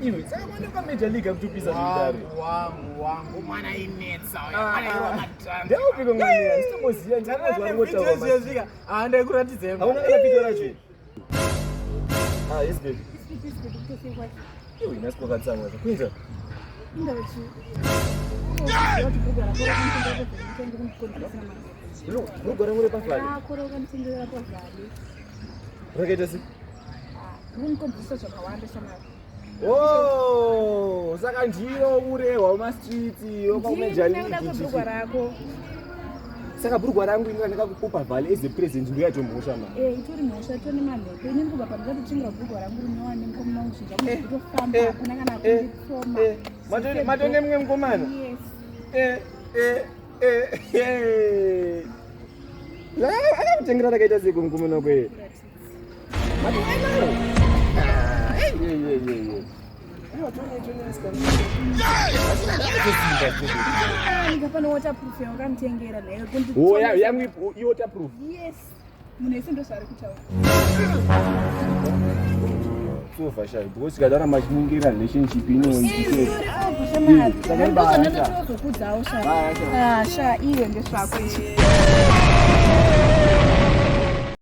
Iwe, saka mwana kwa Major League akutopisa zvekudaro. Wangu, wangu, mwana inetsa uya, mwana irwa madhanga. Ndeupi ko mwana? Nditomoziya, ndinozwa ngotaura. Zvesvika, ah ndaikuratidza hembe. Hauna kana video racho here? Ah, yes baby. Iwe, nhasi kwakatsamwa. Kuinza. Bhurugwa rangu repavhari. Rakaita sei? Oh, saka ndiro murehwa wemastreets wekwaMajor League. Rako. Saka bhurugwa rangu ini randakakupa vhali as a present ndoyatomhosva ma. Eh, itori mhosva, itori nemamhepo. Ini ndikubva pano ndatotengerwa bhurugwa rangu rinyowani, mukomana wangu, zvinhu zvangu zvekutofamba, hakuna kana kunditsoma. Matone mumwe mukomana. Yes. Eh, eh, eh, eh. Akakutengera rakaita sei kumukomana wako iye? Matoenaro. Ah, eh, eh, eh, eh, eh. Aiwa, tone, tone, asikana. Ah, ndikapano waterproof yawakamutengera nayo. Oh, yangu i-waterproof. Yes, munhu wese ndozvaari kutaura. Sova shayi, because tikadara machiningira relationship ino. Ndozvandatozokuudzawo sha. Ah, sha, iwe ndezvako izvi.